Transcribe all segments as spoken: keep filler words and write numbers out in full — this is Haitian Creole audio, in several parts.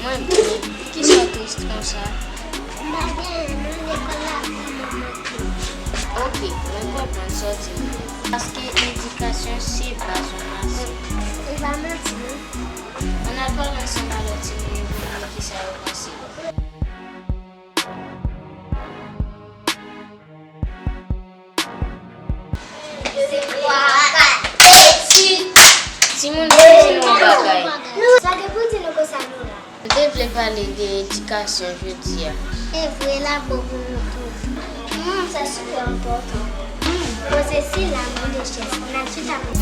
Mwen byen. Poukisa w tris konsa? M pa gen anyen non, lekòl la vrèman manke m. Oke, mwen konprann sa w di m. Paske edikasyon se baz yon nasyon. E pa manti non. Ann al pale ansanm a lòt timoun yo pou nou wè kisa yo panse. Timoun, pou di nou yon bagay. Sa gen pou di nou konsa nou la. M te vle pale de edikasyon jodi a. Se vre, l ap bon pou nou tou. Hmm, sa sipè enpòtan. Hmm, koze sila, mande chèz, n ap chita pou.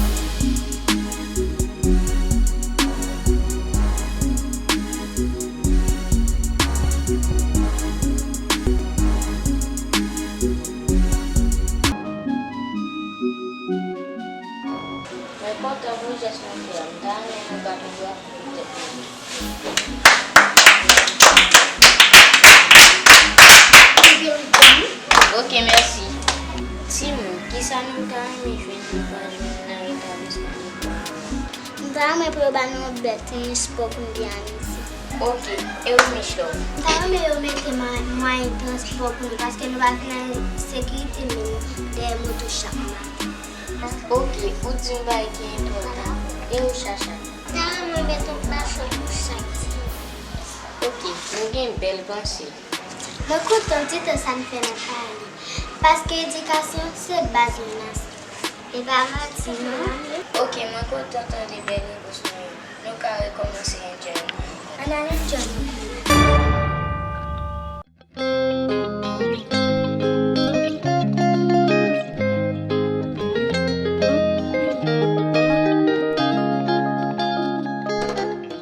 Mwen kontan pou jès nou fè a. M ta renmen nou bat yon bravo pou tèt nou. Oke, mèsi. Timoun, kisa nou ta renmen jwenn nou pa jwenn nan etablisman lekòl? M ta renmen pou yo ba nou yon bèl tren spò pou n byen amize. Oke, e ou, Michel? M ta renmen yo mete mwa-, mwayen transpò pou nou, paske nou pa gen sekirite menm dèyè moto chak maten. Oke, ou di yon bagay ki enpòtan. E ou, Chacha? M ta renmen mete yon plafon pou chak timoun. Oke, nou gen bèl panse. Mwen kontan di tan sa n fè nan pale, paske edikasyon se baz yon nasyon. E pa manti non. Oke, mwen kontan tande bèl repons nou yo. Nou ka rekòmanse yon djòl. Ann al yon djòl.